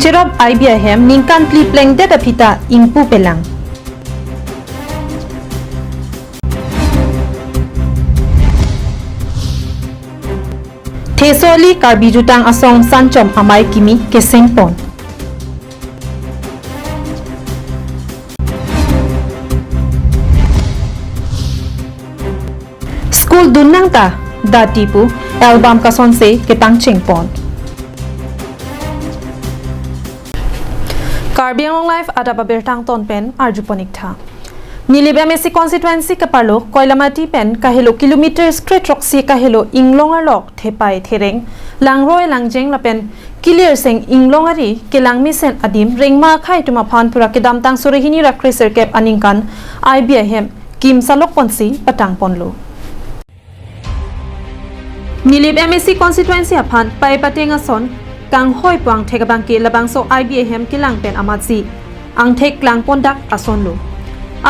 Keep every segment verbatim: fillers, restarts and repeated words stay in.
Cherop I B ahem ningkan phli plengdet aphi ta ingpu pelang. Theso ali Karbi Jutang Asong Sanchom Amei Kimi kesengpon. School dunnang ta dati pu album kasonse kepangchengpon. Karbi Anglong Live adap abirta angton pen arjupon ik tha. Nilip M A C constituency keparlo Koilamati pen kahelo kilometer kre throksi kahelo inglong arlok thepai thereng, langroi langjeng lapen kilirseng inglong ari kelang mesen adim rengma akhei atum aphan pura kedamtang suri hini ra kre sirkep aningkan I B ahem kim salok ponsi patang ponlo. Nilip M A C constituency aphan pai pateng ason kanghoi pu angthek abangke labangso I B ahem kelang pen amatsi angthek klang pondak asonlo.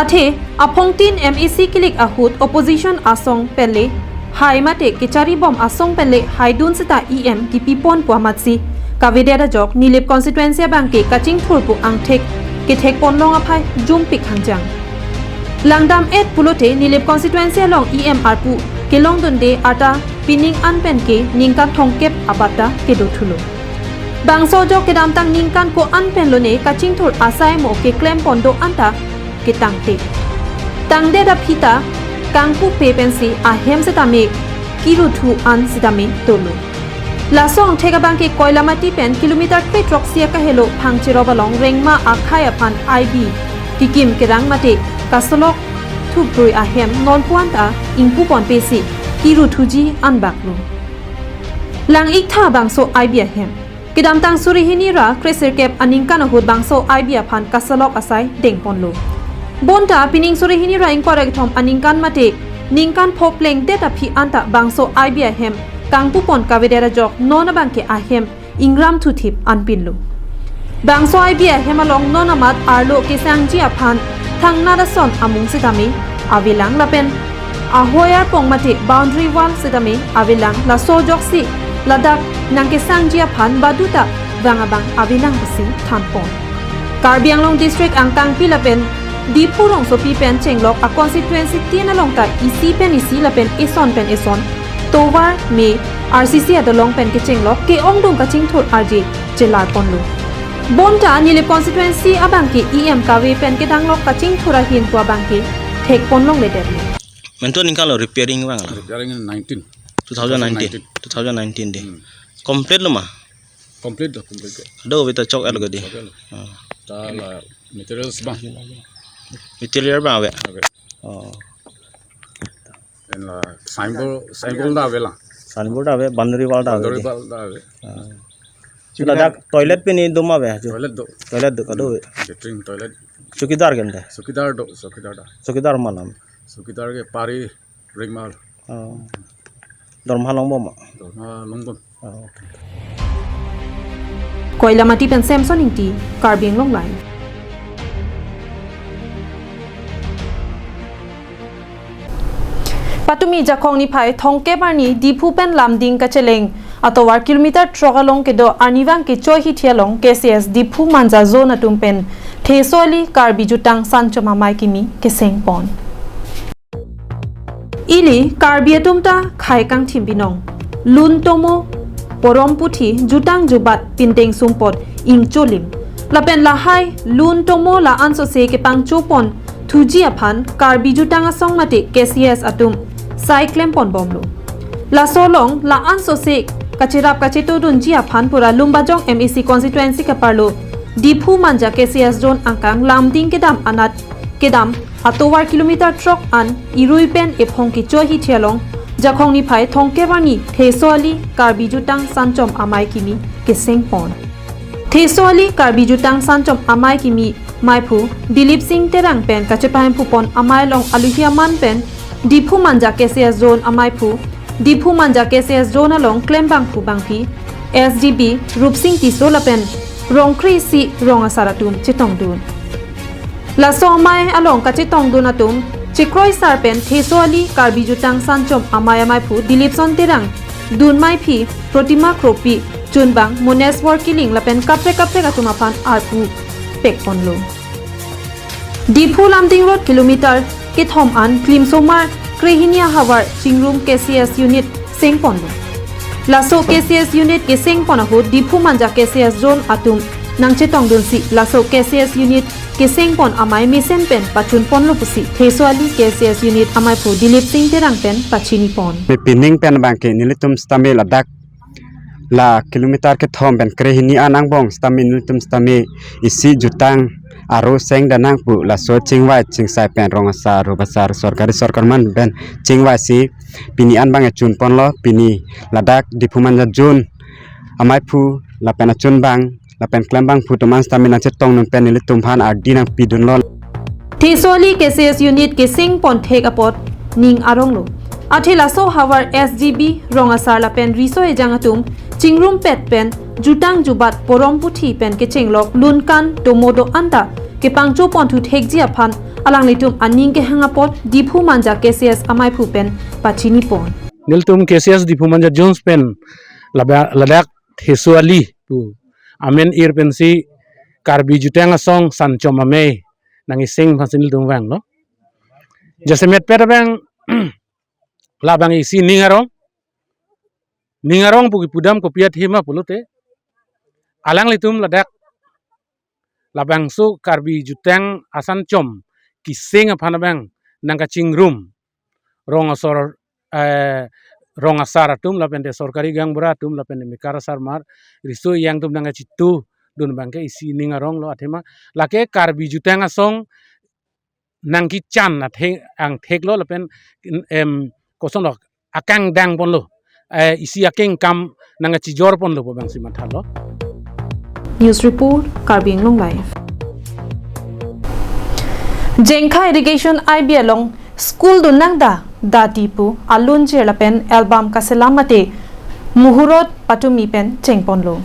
Athe aphongtin M A C kilik ahut opposition asong penle hai mate kechari bom asong penle haidun seta E M kipi pon pu amatsi kavedet ajok Nilip constituency abangke kachingthur pu angthek kethek ponlong aphai jumpik hangjang. Langdam et pulote Nilip constituency along E M arpu kelongdunde ata pining an penke ningkan thongkep abatta kedo thulo. Bangso ajok kedamtang ningkan ko-an penlone kachingthur asai mo keklem pon do-an ta ketangte. Tangdet aphi ta kangpupe pensi ahem setame kiruthu an setame dolo. Laso angthek abangke Koilamati pen kilometer kre throksi akahelo Phangcherop along rengma akhei aphan I B kikim kerang mate kasolok thuprui ahem nonpu an ta ingpu ponpesi kiruthuji anbaklo. Lang ik tha bangso I B ahem. Kedamtang suri hini ra kre sirkep aningkan ahut bangso I B aphan kasolok asai dengponlo. Bonta pining suri hini ra ingkoi ra kethom aningkan mate ningkan pho plengdet aphi anta bangso I B ahem kangpu pon kavedet ajok non abangke ahem ingram thuthip anpinlo. Bangso I B ahem along non amat arlo kesangji aphan thangnat ason amung setame avelang lapen ahoi arpong mate boundary wall setame avelang, laso ajoksi ladak nangkesangji aphan baduta vang abang avelang pusi thanpon. Karbi Anglong district angtangpi lapen Diphu rongsopi pen chenglok a constituency tin along ta isi pen isi lapen eson pen eson tovar me R C C adolong pen kechenglok ke-ongdung kachingthur arje chelar ponlo. Bonta Nilip constituency abangke E M kave pen kedanglok kachingthur ahin pu abangke thek ponlongledetlo. Mentu aningkan lo repairing vanglo? Repairing nineteen. Two thousand nineteen. Two thousand nineteen de. Hmm. Complete lo ma? Complete lo, complete lo. Do beta chok el gadi. Chok el. Ah. Ta la materials bang. Material bang ave. Ave. Oh. En la signboard, signboard ta ave la. Signboard ave, boundary wall ta ave. Boundary wall ta ave. Ah. Ladak toilet pini dum ave, aju. Toilet do. Toilet do, kado ave. Latrine toilet. Chowkidar kente? Chowkidar do, chowkidar ta. Chowkidar malam. Chowkidar ke pari Ringmal. Oh. Dorma longbom ma? Dorma longbom. Oh. Koilamati pen Samson Ingti, Karbi Anglong Live. Patumi Jakhong niphai thongkep arni Diphu pen Lumding kacheleng atovar kilometer throk along kedo arnivang kechoihithi along K C S Diphu Manja zone atum pen Theso ali Karbi Jutang Sanchom Amei Kimi kesengpon. Ili Karbi atum ta khei kangthim binong. Lun tomo, porom puthi, jutang jubat, pindeng sumpot, ingcholim. Lapen lahai lun tomo la-ansose kepangchopon thuji aphan Karbi Jutang Asong mate K C S atum sai klempon bomlo. Laso along la-ansose kacherap kachetodunji aphan pura Lumbajong M A C constituency keparlo Diphu Manja K C S zone angkang Lumding kedam anat kedam atovar kilometer throk an irui pen ephong kechoihithi along Jakhong niphai thongkep arni Theso ali Karbi Jutang Sanchom Amei Kimi kesengpon. Theso ali Karbi Jutang Sanchom Amei Kimi meiphu Dilip Sing Terang pen kachepahemphupon amei along aluhi aman pen Diphu Manja K C S zone ameiphu, Diphu Manja K C S zone along klembangphu bangphi, S D B Rupsing Tisso lapen rong kre-isi rong asar atum chetongdun. Laso amei along kachetongdun atum chekroisar pen Theso ali Karbi Jutang Sanchom Amei ameiphu Dilipson Terang, dunmeiphi Protima Kropi, chunbang Moneswar Killing lapen kaprek kaprek atum aphan arpu pekponlo. Diphu Lumding Road kilometer kethom an Klimsomar krehini ahavar chingrum K C S unit sengponlo. Laso K C S unit kesengpon ahut Diphu Manja K C S zone atum nangchetongdunsi laso K C S unit kesengpon amei mesen pen pachunponlo pusi Thesoali K C S unit ameiphu Dilip Singh Terang pen pachinipon. Pining pen abangke nelitum sitame ladak la kilometer kethom pen krehini an angbong sitame nelitum sitame isi jutang aro sengdam nang pu laso chingvai chingsai pen rong asar, rup asar, sorkari sorkar man pen chingvaisi pini an abang chunponlo. Pini ladak Diphu Manja zone ameiphu lapen achunbang lapen klembangphu atum an sitame nangchetongdun pen nelitum aphan ardi nangpidunlo. Thesoali K C S unit kesengpon thek apot ning aronglo. Athe laso havar S G B, rong asar lapen riso ejang atum chingrumpet pen jutang jubat porom puthi pen kechenglok lunkan tomo do-an ta kepangchoponthu thekji aphan alanglitum aning kehang apot Diphu Manja K C S ameiphu pen pachinipon. Nelitum K C S Diphu Manja zone pen laba-, ladak Thesoali pu amen ir pensi Karbi Jutang Asong sanchom amei nang iseng aphansi nelitum vanglo. Jasemet pet abang labang isi ning arong, ning arong pu kipudam kopi athema pulote, alanglitum ladak labangso Karbi Jutang Asanchom keseng aphan abang nangkachingrum rong asor, eh, rong asar atum lapente sorkari gaonbura atum lapente mekar asarmar riso ejang atum nangkachitudun abangke isi ning aronglo. Athema lake Karbi Jutang Asong nangkechan athe angtheklo lapen, em, kosonlo akang dangponlo, eh, isi akeng kam nangkachijorponlo pu abangsi mathalo. News report, Karbi Anglong Live. Jengkha Irrigation I B along school dun nang da, da di pu alunjir lapen album kaselam mate muhurot patumi pen chengponlo.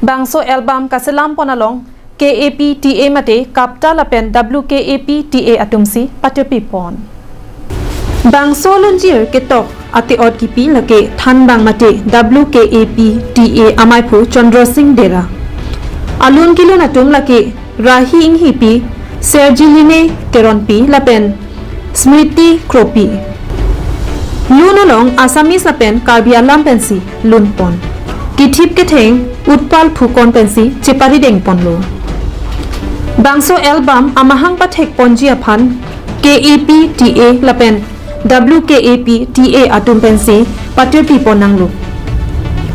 Bangso album kaselampon along K A P T A mate KAPTA lapen W K A P T A atumsi patepipon. Bangso alunjir ketok ate-ot kipi lake thanbang mate W K A P T A ameiphu Chandra Singh Dera. Alun kelun atum lake Rahi Inghipi, Sergiline Teronpi lapen Smriti Kropi. Lun along Assamese lapen Karbi alam pensi lunpon. Kithip ketheng Utpal Phukon pensi cheparidengponlo. Bangso album amahang pathekponji aphan K A P T A lapen W K A P T A atum pensi patepipon nanglo.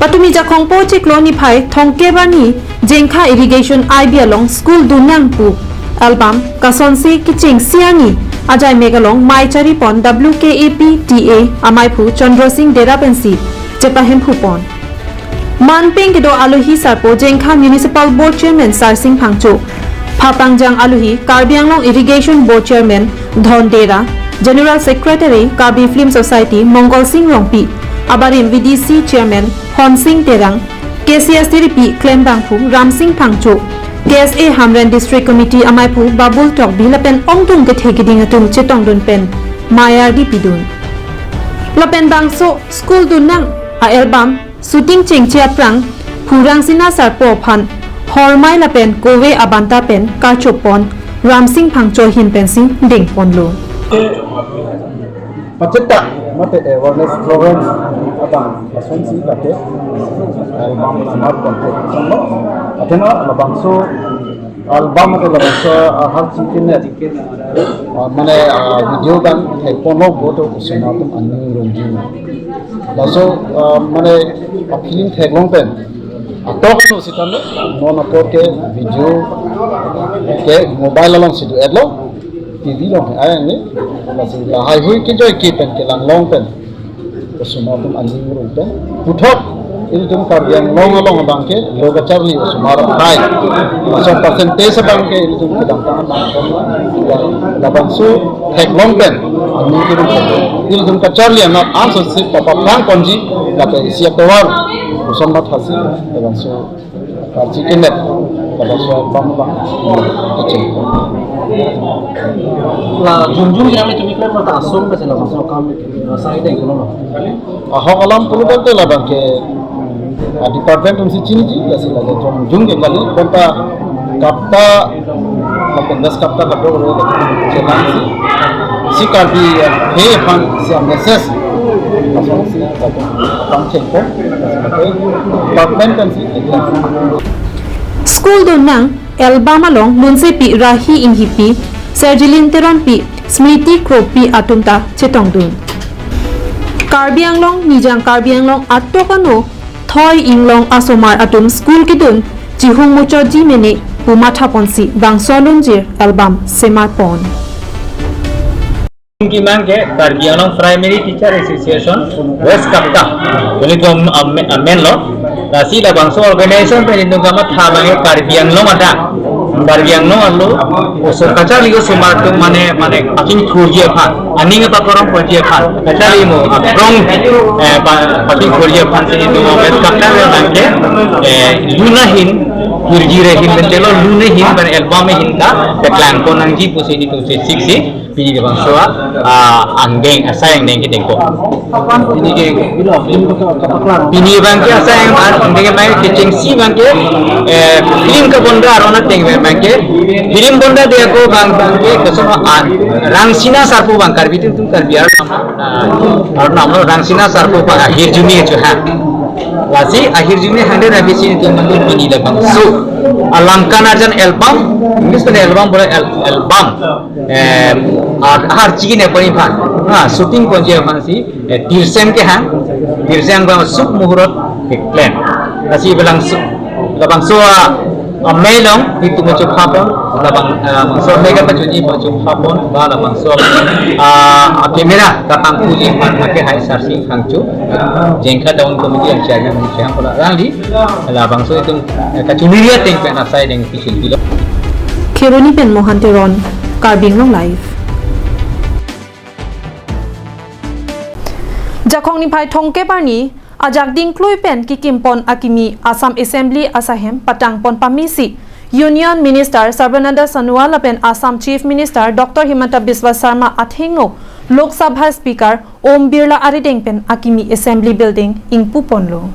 Patumi Jakhong po chiklo niphai thomkep arni Jengkha Irrigation I B along school dun nang pu album kasonsi kechengsi arni ajaimek along mei charipon W K A P T A ameiphu Chandra Singh Dera pensi chepahemphupon. Manpeng kedo alohi sarpo Jengkha Municipal Board Chairman Sarsing Phangcho, phapangjang alohi Karbi Anglong Irrigation Board Chairman Dhon Dera, General Secretary Karbi Film Society Mongol Singh Rongpi, abarim V D C Chairman Honsing Terang, K C S tiripi klembangphu Ramsing Phangcho, K S A Hamren District Committee ameiphu Babul Tokbi lapen ongdung kethe keding atum chetongdun pen mei ardi pidun. Lapen bangso school dun nang a-album shooting chengche aphrang Phurang Sina sarpo aphan hormei lapen kove abanta pen kachopon Ramsing Phangcho ahin pensi dengponlo. Pacheta mate awareness program abang asonsi lake album smart content. Athema labangso album mate labangso, ah, har chicken, ah, mane, ah, video kan thekponlo boto osomar atum aning rongji. Laso, ah, mane, ah, film theklong pen atok no sitame non apor ke video ke mobile alongsi do-etlo, T V along he ai ni. Lasi lahaihui kejoi ke pen kelanglong pen osomar atum aning rong pen puthot ilitum Karbi Anglong along abangke lo kacharli osomar hai. Laso percentage abangke ilitum kedamtang abang labangso theklong pen aning kedam ilitum kacharli anat ansose papaprang ponji lake isi atovar osomar thasi labangso karchi kemet labangso bang bang kecheng. La junjung yang itu mikir mata asong ke sila masuk kami, eh, saya deh kalau. Ahok alam pulo tangte labangke Ah, department atum si chiniji, lasi lage jongjung ke kali, bonta KAPTA, lapen West KAPTA kadokave chelang si, si Karbi, eh, he aphan si a message, lason si, pangchengpo, department atum si, School dun nang album along lunsepi Rahi Inghipi, Serjilin Teronpi, Smriti Kropi atum ta chetongdun. Karbi Anglong, Nijang Karbi Anglong atok ano thoi inglong asomar atum school kedun chihung muchotji mene pu mathaponsi bangso alunjir album semarpon. Kemang ke Karbi Anglong Primary Teacher Association West KAPTA, ilitum am-, amen lo. Lasi labangso organization pen ilitum kamatha abang ke Karbi Anglong adang, Karbi Anglong arlo oso kacharli osomar atum mane, mane pachingthurji aphan, aning pakorong ponji aphan, kacharli mo abrong, eh, pa-, pachingthurji aphan si ilitum West KAPTA pen abang ke, eh, lun ahin, hirjir ahin pen chelo, lun ahin pen album ahin ta paklangpon nangji pusi ilitum si siksi, pini labangso a, ah, angdeng, asai angdeng kedengpo. Pini ke, pini abang ke asai ang-, angdeng abang ke kechengsi abang ke, eh, film kabonda aron ateng abang ke, film bonda dia ko abang, abang ke, koson an, Rangsina Sarpo abang, Karbi atum, atum Karbi aron, ah, aron nam lo Rangsina Sarpo abang, ah, hirjume cho ha. Lasi ahirjume hande na bisi ilitum mandi pini labangso. Alamkan arjan album, English pen album bole al-, album. Eh, ar-, archiki ne poni aphan. Ha, shooting ponji aphan si, eh, Tirsem kehang, Tirsem abang suk muhurot keklem. Lasi labangso, labangso a, amei along, itum chophapon, labang, ah, bangso amei kapachunji pachophapon, ba labangso, ah, a camera kapangpuji aphan ake hai Sarsing Phangcho, Jengkha Town Committee ang chairman ni chehang kola rangli, labangso itum, eh, kachuniri ateng pen asai deng pichun pilo. Kheroni pen Mohan Teron, Karbi Anglong Live. Jakhong niphai thomkep arni, ajak dingklui pen kikimpon akimi Assam Assembly asaihem patangpon pamesi Union Minister Sarbananda Sonowal lapen Assam Chief Minister Doctor Himanta Biswa Sarma athengno Lok Sabha Speaker Om Birla arideng pen akimi Assembly Building ingpuponlo.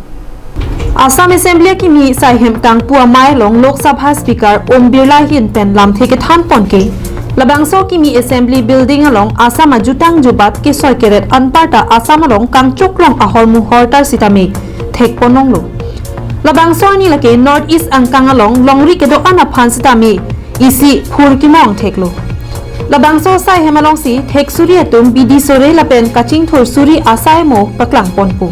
Assam Assembly akimi saihem kangpu amei along Lok Sabha Speaker Om Birla ahin pen lamthe kethanpon ke, labangso akimi Assembly Building along Assam ajutang jubat kesoi keret anparta Assam along kangchoklong ahormu hortar sitame thekponlonglo. Labangso arni lake North East angkang along longri kedo-an aphan sitame isi phurkimo angtheklo. Labangso asaihem alongsi theksuri atum bidi sore lapen kachingthur suri asai mo paklangponpo.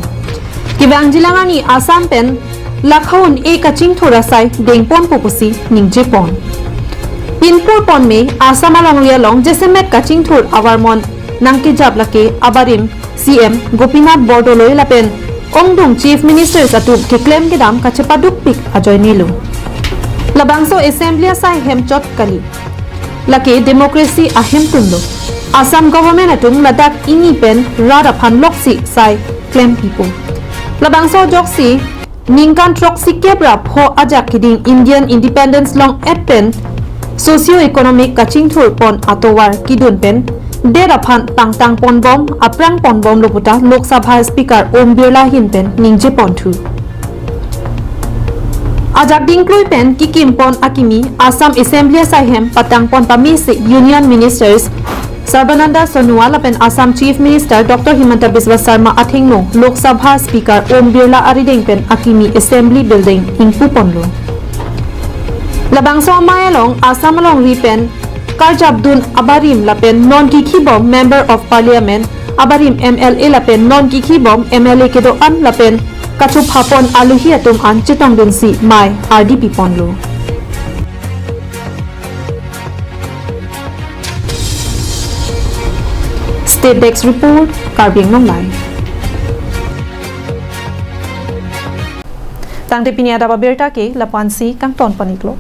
Kevangjilang arni Assam pen lakh un-e kachingthur asai dengponpo pusi ningjepon. Pinpurpon me Assam alongri along jasemet kachingthur avarmon nangkejap lake abarim C M Gopinath Bordoloi lapen ongdung Chief Ministers atum keklem kedam kachepadukpik ajoinelo. Labangso Assembly asaihem chot kali. Lake democracy ahemtunlo. Assam government atum ladak ini pen rat aphan loksi sai klempipo. Labangso ajoksi ningkan throksikep ra pho ajak keding Indian Independence long-et pen socio-economic kachingthurpon atovar kedun pen det aphan tangtangponbom, aprangponbomlo puta Lok Sabha Speaker Om Birla ahin pen ningjeponthu. Ajak dingklui pen kikimpon akimi Assam Assembly asaihem patangpon pamesi Union Ministers Sarbananda Sonowal lapen Assam Chief Minister Doctor Himanta Biswa Sarma athengno Lok Sabha Speaker Om Birla arideng pen akimi Assembly Building ingpuponlo. Labangso amei along Assam alongri pen karjapdun abarim lapen non kikhibom Member of Parliament abarim M L A lapen non kikhibom M L A kedo-an lapen kachophapon alohi atum an chetongdunsi mei ardi piponlo. State Desk Report, Karbi Anglong Live. Tangte pini adap abirta ke lapu-ansi kangton pon-iklo.